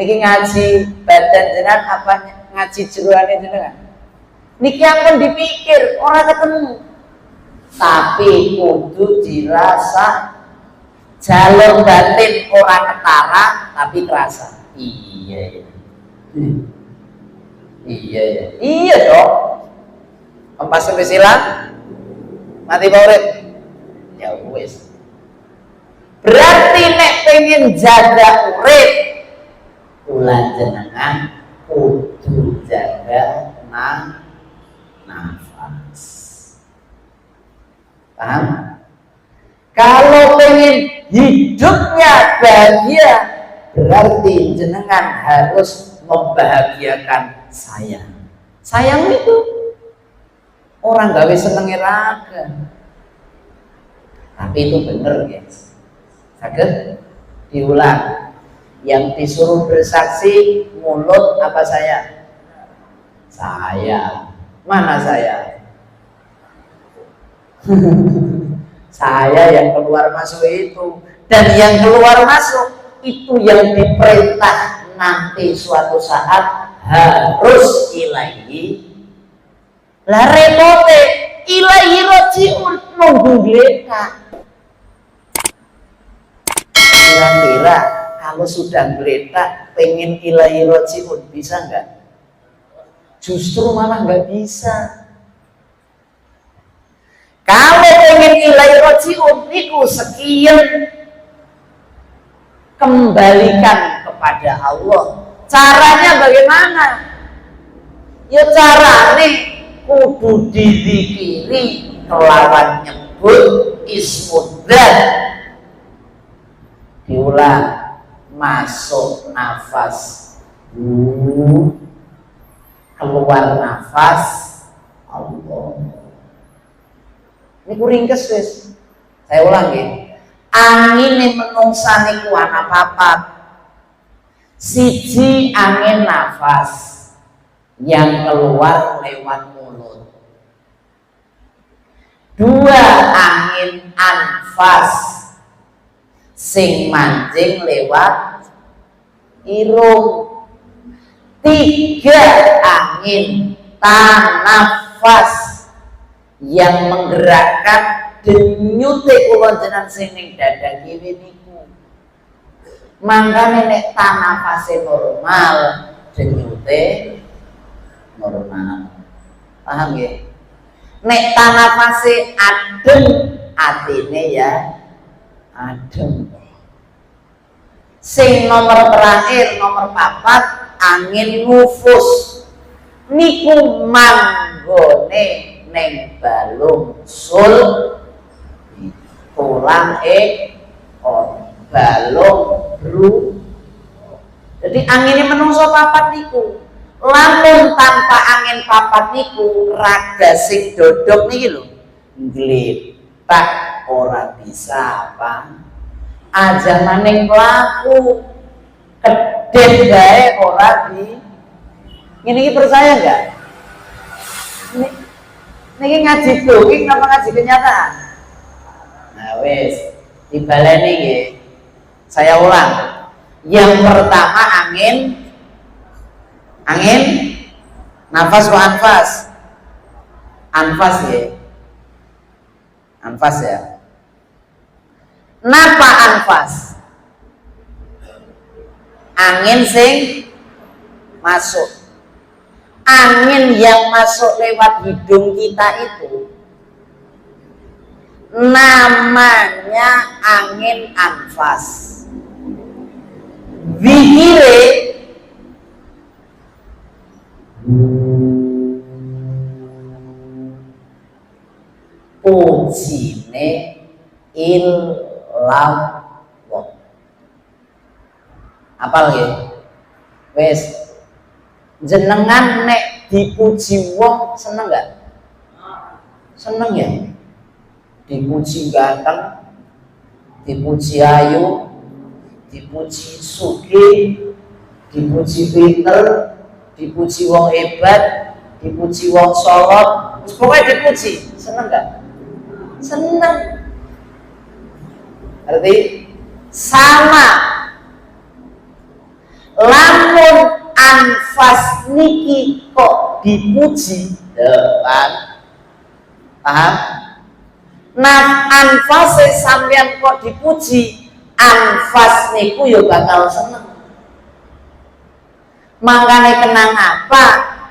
Niki ngaji badan jenengan apa ngaji jeroane jenengan? Niki ampun dipikir, ora ketemu. Tapi kudu dirasa, jalur batin ora ketara tapi kerasa. Iya ya. Iya ya. Iya dong. Kompas wis ilang. Mati apa urip? Ya wis. Berarti nek pengen jaga urip, kula jenengan kudu jaga nafas. Paham? Kalau pengen hidupnya bahagia, berarti jenengan harus membahagiakan saya. Sayang itu ora gawe senenge raga. Tapi itu bener, guys. Saged diulang. Yang disuruh bersaksi mulut apa saya? Saya. Mana saya? Saya yang keluar masuk itu. Dan yang keluar masuk itu yang diperintah nanti suatu saat harus إليه. Lah, repote إليه راجعون nunggu gletak. Kira-kira kalau sudah gletak pengen إليه راجعون bisa nggak? Justru malah nggak bisa. Kalau pengen إليه راجعون niku sekian kembalikan kepada Allah. Caranya bagaimana? Ya carane kudu dizikiri kelawan nyebut ismudzat. Diulang, masuk nafas, keluar nafas Allah. Ini ringkes wis. Saya ulang ya. Angin menungsa niku ana papat. Siji, angin nafas yang keluar lewat mulut. Dua, angin anfas sing manjing lewat irung. Tiga, angin tanafas yang menggerakkan denyute kula jenengan sing ning dada kiwi niku. Mangkane nek tanafase normal, denyute normal. Paham ya? Nek tanafase adem, atine ya adem. Sing nomor terakhir, nomor papat, angin nufus niku manggone neng balung sul tulang ekor, balung bru. Jadi anginnya menungso papat niku. Lamun tanpa angin papat niku, raga sing dodok niki lho ngletak ora bisa apa aja maning mlaku, kedep gae ora di ngene iki. Percaya enggak? Ini niki ngaji dongeng apa ngaji kenyataan? Nah, wis dibaleni nggih. Saya ulang. Yang pertama angin, angin nafas wa anfas? Anfas ya. Anfas ya. Napa anfas? Angin sing masuk. Angin yang masuk lewat hidung kita itu namanya angin anfas. Zikire pujine illallah. Apal nggih? Wis. Jenengan nek dipuji wong seneng nggak? Seneng ya? Dipuji ganteng, dipuji ayu, dipuji sugih, dipuji pinter, dipuji wong hebat, dipuji wong solot, wis pokoknya dipuji, seneng nggak? Seneng. Berarti sama. Lamun anfas niki kok dipuji, paham? Paham? Nah, anfase sampean kok dipuji, anfas niku ya bakal seneng. Makanya kenang apa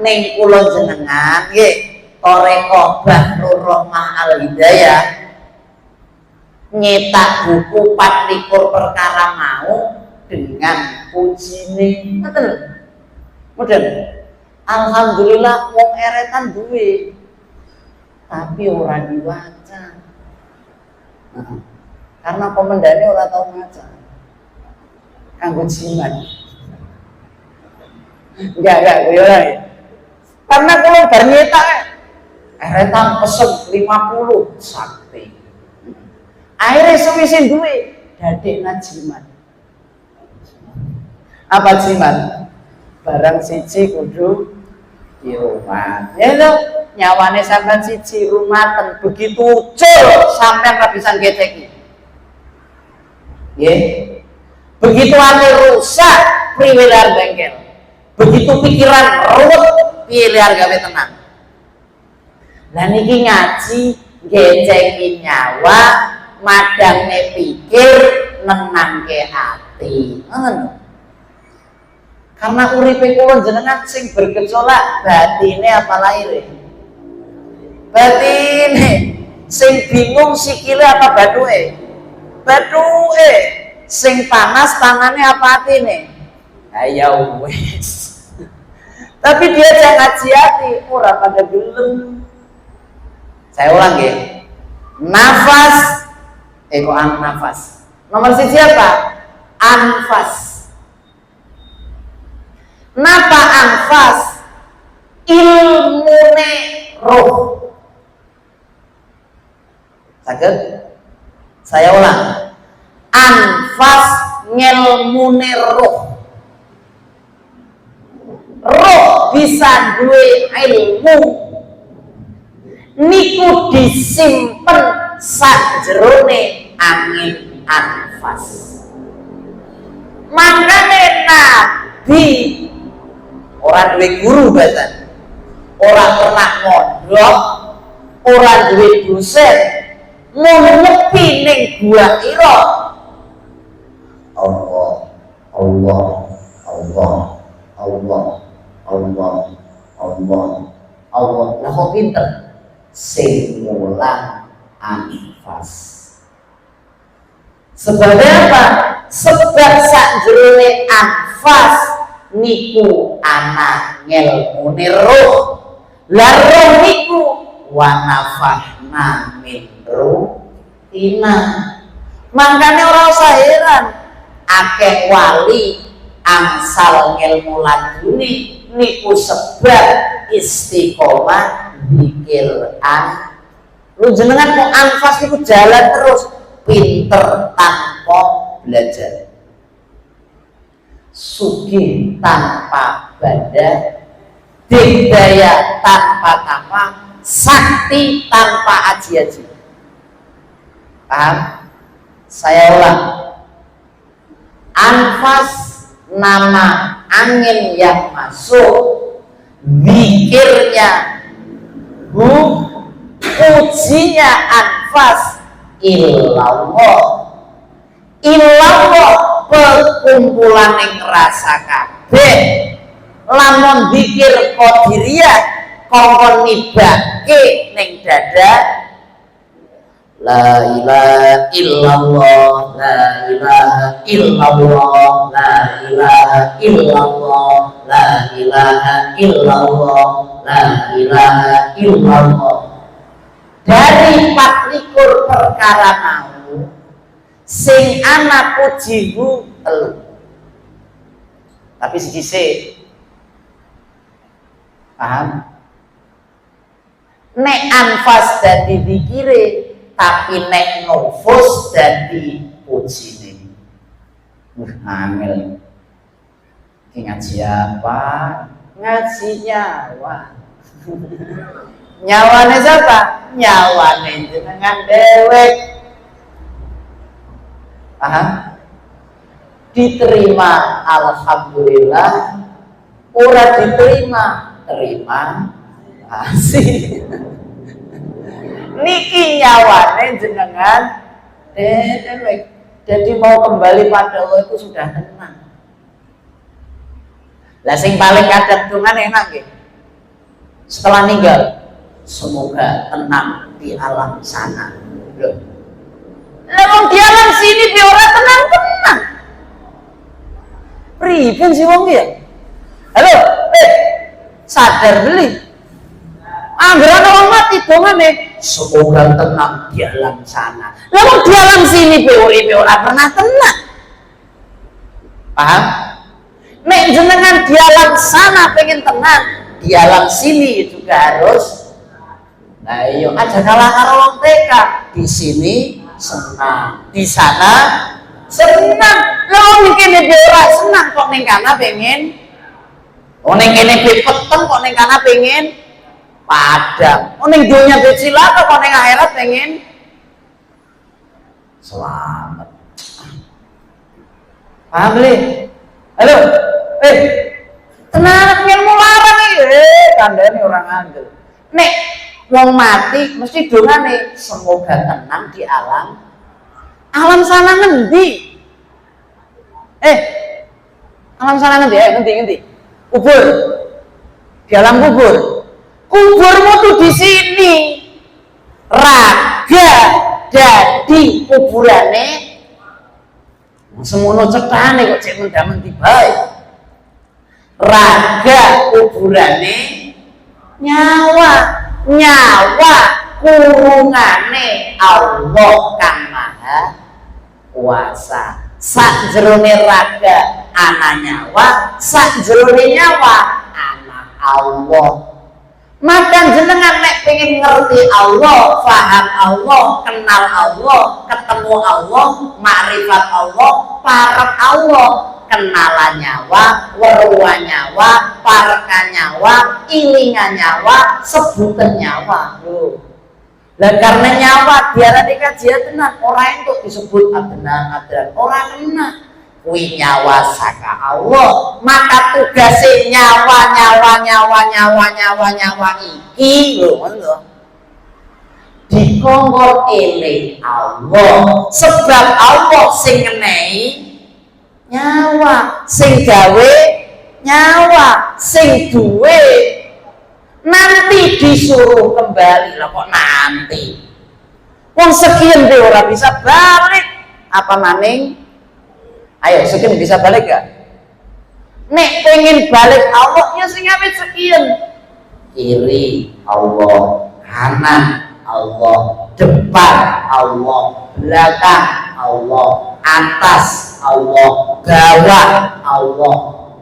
ning kula jenengan nggih Thoriqoh Bahrur Rohmah Al Hidayah nyetak buku 24 perkara mau dengan pujine, ngoten lho. Model. Alhamdulillah wong eretan duwe, tapi ora diwaca. Nah, karena komendane ora tau maca. Kanggo jimat. Enggak, guyonan ya. Karena kalau bar nyetak eretan pesen 50 sakti. Akhirnya sewise duwe dadekna jimat. Apa jimat? Barang siji kudu dirumat. Ya itu nyawane sampean siji rumaten, begitu ucul sampean ra bisa ngeceki. Nggih. Begitu hati rusak, priwe bengkel. Begitu pikiran ruwet, piye liar gawe tenang. Lah niki ngaji ngeceki nyawa, madangne pikir, nenangke ati. Ngoten. Karena uripe kula jenengan sing bergejolak batine apa lahire? Batine. Sing bingung sikile apa bathuke? Bathuke. Sing panas tangane apa atine? Ayo wis. Tapi dia jangan ngaji hati, ora pada gelem. Saya ulang ya. Nafas, eh kok an nafas. Nomor siji apa? Anfas. Napa anfas? Ilmune roh. Saged? Saya ulang. Anfas ngelmune roh. Roh bisa duwe ilmu niku disimpen sakjerone angin anfas. Makane Nabi ora duwe guru basan, ora pernah mondok, ora duwe dosen, mung nyepi ning Gua Hira. Allah, Allah, Allah, Allah, Allah, Allah, Allah. Lah kok pinter? Sing mulang anfas. Sebabnya apa? Sebab sakjroning anfas niku ana ngelmune roh. Lah roh niku wa nafakhna min ruhina. Makanya ora usah heran akeh wali angsal ngelmu laduni niku sebab istiqomah zikir an. Lu jenengan kok anfas niku jalan terus, pinter tanpa belajar, sugih tanpa banda, digdaya tanpa tapa, sakti tanpa aji-aji. Paham? Saya ulang. Anfas nama angin yang masuk, zikirnya hu, pujinya anfas illallah. Illallah perkumpulan yang rasa kabeh. Lamun zikir qadiriyah kongkon nibake ning dada, la ilaha illallah, la ilaha illallah, la ilaha illallah, la ilaha illallah, la ilaha illallah. Dari 24 perkara mau sing ana puji hu telu, tapi siji sik. Paham? Nek anfas dadi zikire, tapi nek nufus dadi pujine. Wah, angel. Iki ngaji apa? Ngaji nyawa. Nyawane siapa? Nyawane jenengan dewek. Paham? Diterima alhamdulillah, ora diterima terima kasih. Niki nyawane jenengan dewek. Jadi mau kembali pada Allah itu sudah tenang. Lah, sing paling kadang dungan enak nggih. Setelah ninggal, semoga tenang di alam sana. Loh. Lah, wong di alam sini bi ora tenang-tenang. Pripun sih wong ya? Halo, eh, sadar beli? Angger ana wong mati dongane semoga tenang di alam sana. Lah, wong di alam sini be uripe ora pernah tenang. Paham? Nek jenengan di alam sana pengen tenang, di alam sini juga harus. Nah iya, aja kalah karo wong TK. Di sini senang, di sana senang. Lah, wong kene be ora senang kok ning kana pengen. Oh, ning kene be peteng kok ning kana pengen padang. Oh, ning dunya be cilaka kok ning akhirat pengen selamat. Paham beli? Halo? Eh, tenang, ilmu larang iki. Eh, kandhane ora ngandel. Nek wong mati mesti dongane semoga tenang di alam alam sana. Ngendi? Eh, alam sana ngendi? Eh, ngendi, ngendi? Kubur. Di alam kubur. Kuburmu tuh di sini. Raga dadi kuburane semono cethane kok cek mendamen tibae. Raga kuburane nyawa, nyawa kurungane Allah kang Maha Kuasa. Sak jerone raga ana nyawa, sak jerone nyawa ana Allah. Maka jenengan nek pengen ngerti Allah, paham Allah, kenal Allah, ketemu Allah, makrifat Allah, parek Allah, kenalan nyawa, weruan nyawa, parekan nyawa, ilingan nyawa, sebutan nyawa. Loh. Lah, karena nyawa diarani kajian tenan, ora entuk disebut Adnan Adnan, ora kena. Kuwi nyawa saka Allah. Maka tugasnya nyawa nyawa nyawa nyawa nyawa nyawa iki lho, ngono lho. Dikongkon eling Allah, sebab Allah sing ngenehi nyawa, sing gawe nyawa, sing duwe. Nanti disuruh kembali. Lah, kok nanti? Wong sekian be ora bisa balik, apa maning? Ayo, sekian bisa balik gak? Nek pengen balik Allah ya sing awit sekian. Kiri Allah, kanan Allah, depan Allah, belakang Allah, atas Allah, bawah Allah,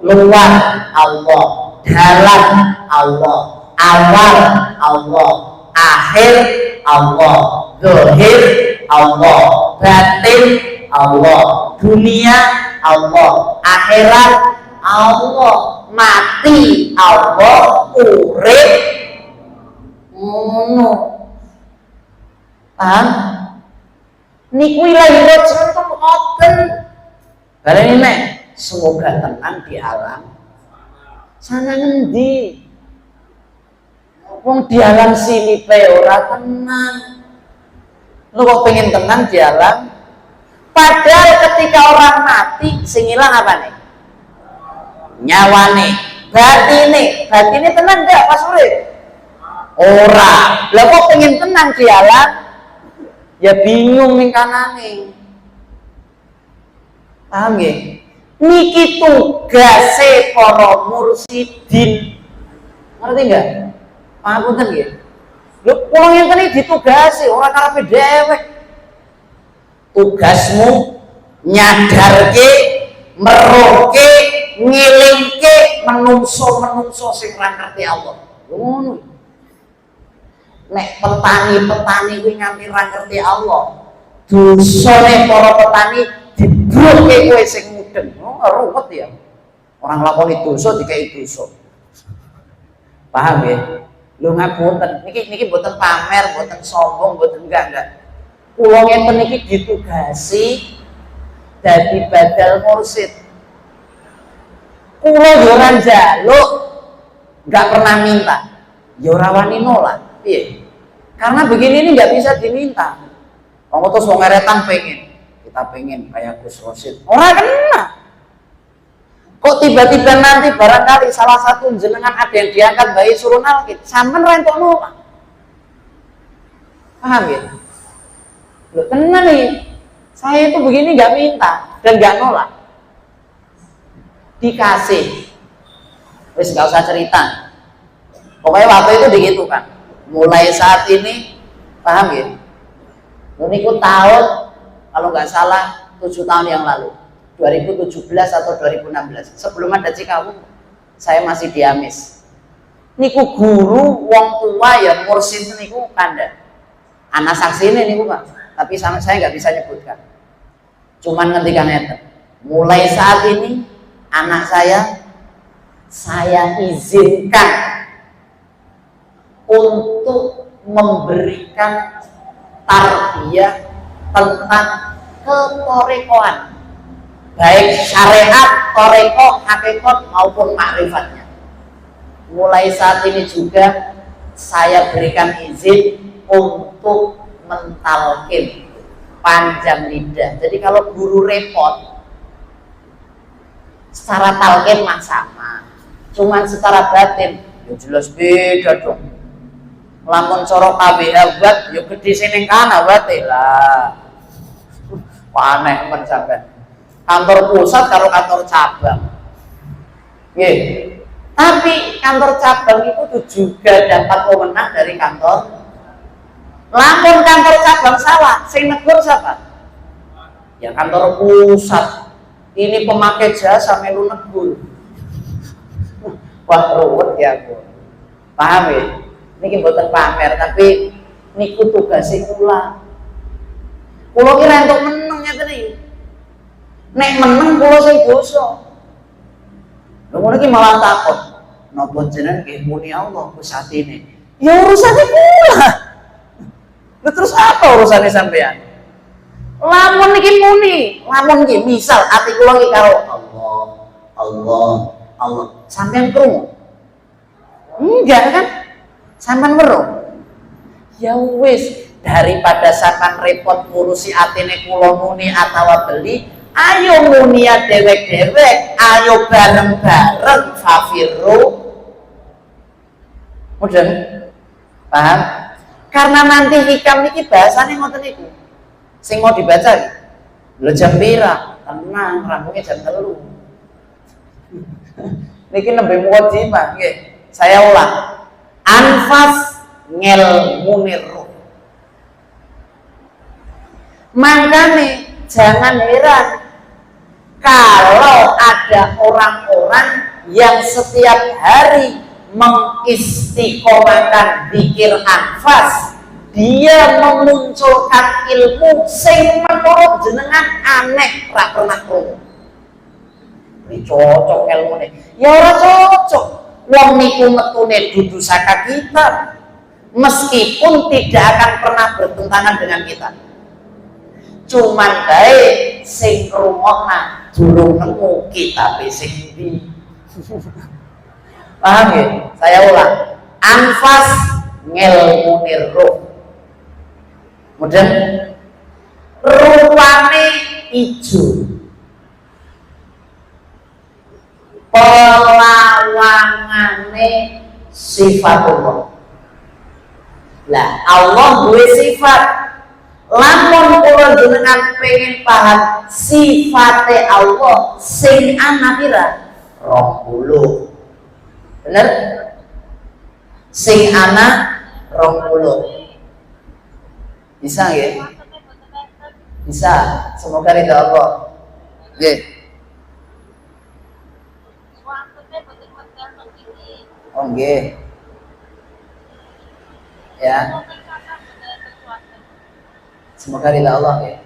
luar Allah, dalam Allah, awal Allah, akhir Allah, zahir Allah, batin Allah, dunia Allah, akhirat Allah, mati Allah, urip ngono. Paham? Niku ilahi rojiun tuh ngoten. Baleni nek semoga tenang di alam sana, ngendi? Wong di alam sini pe ora tenang. Lu kok pengen tenang di alam? Padahal ketika orang mati sing ilang apa nih? Nyawane, batine, batine tenang enggak pas urip? Ora. Lah, kok pengen tenang di alam? Ya bingung ning kanane. Paham nggih? Niki tugase para mursidin. Ngerti enggak? Pangapunten nggih. Lho, kula ngenten iki ditugasi ora karepe dhewek. Tugasmu nyadarke, meruhke, ngilingke menungso-menungso sing ora ngerti Allah. Ngono. Nek petani-petani kuwi nganti ora ngerti Allah, dosane para petani dibruke kowe sing mudeng. Oh, ruwet ya. Orang nglakoni dosa dikai dosa. Paham ya? Lho, ngapunten, niki niki mboten pamer, mboten sombong, mboten, enggak, enggak. Kula ngeten niki ditugasi dadi badal mursid. Kula yo ora njaluk, nggak pernah minta. Yo ora wani nolak. Piye? Karena begini ini nggak bisa diminta. Wong terus wong eretan pengen, kita pengen kayak Gus Rosid. Ora kena. Kok tiba-tiba nanti barangkali salah satu jenengan ada yang diangkat bayi suruh nalkit, sampean ra entuk nolak. Paham ya? Loh, tenang nih. Saya itu begini nggak minta dan nggak nolak. Dikasih. Wis nggak usah cerita. Pokoknya waktu itu digitukan. Mulai saat ini, paham ya? Niku tahun kalau nggak salah 7 tahun yang lalu, 2017 atau 2016. Sebelum ada Cikawung, saya masih di Amis. Niku guru wong tua ya mursid niku kanda. Anak saksi ini niku, Pak, tapi sama saya nggak bisa nyebutkan. Cuman ngendikan ngeten. Mulai saat ini anak saya izinkan untuk memberikan tarbiyah tentang ketorekoan, baik syariat, toreko, hakikat maupun makrifatnya. Mulai saat ini juga saya berikan izin untuk mentalkin panjang lidah. Jadi kalau guru repot, secara talkin mah sama, cuman secara batin ya jelas beda dong. Lamun coro KWH watt ya gede sing ning kana watt lah. Wah, aneh men sampean. Kantor pusat karo kantor cabang. Nggih. Tapi kantor cabang itu tuh juga dapat wewenang dari kantor. Lamun kantor cabang salah, sing negur siapa? Ya kantor pusat. Ini pemakai jasa melu negur. Wah, ruwet ya aku. Paham ya? Niki mboten pamer, tapi niku tugase kula. Kula ki ra entuk meneng ngeten iki. Nek meneng kula sing dosa. Lho, ngono iki malah takut. Napa jenengan nggih muni Allah Gus atine? Ya urusane kula. Lha terus apa urusannya sampean? Lamun iki muni, lamun iki misal ati kula iki karo Allah, Allah, Allah. Sampean krungu? Enggak kan? Sampean weruh? Ya wis, daripada sampean repot ngurusi atine kula muni atawa beli, ayo munia dewek-dewek, ayo bareng-bareng fafirru. Mudeng? Paham? Karena nanti Hikam niki bahasane ngoten niku. Sing mau dibaca iki. Lho, jam pira? Tenang, rampungnya jam 3. Niki nembe mukadimah nggih. Saya ulang. Anfas ngelmune ruh. Makanya jangan heran kalau ada orang-orang yang setiap hari mengistiqomahkan zikir anfas, dia memunculkan ilmu sing menurut jenengan aneh, ra pernah krungu. Ini cocok ilmune. Ya ora cocok. Wong niku metune dudu saka kitab. Meskipun tidak akan pernah bertentangan dengan kita. Cuman baik sing ngrungokna durung nemu kitabe sing ndi. Paham ya? Saya ulang. Anfas ngelmune roh. Kemudian rupane ijo. Pelawangane sifat Allah. Lah, Allah duwe sifat. Lamun kula jenengan pengen paham sifate Allah sing ana pira? 20. Bener? Sing ana 20. Bisa nggih? Bisa. Semoga ridho Allah. Nggih. Oh, nggih. Ya. Semoga ridho Allah ya.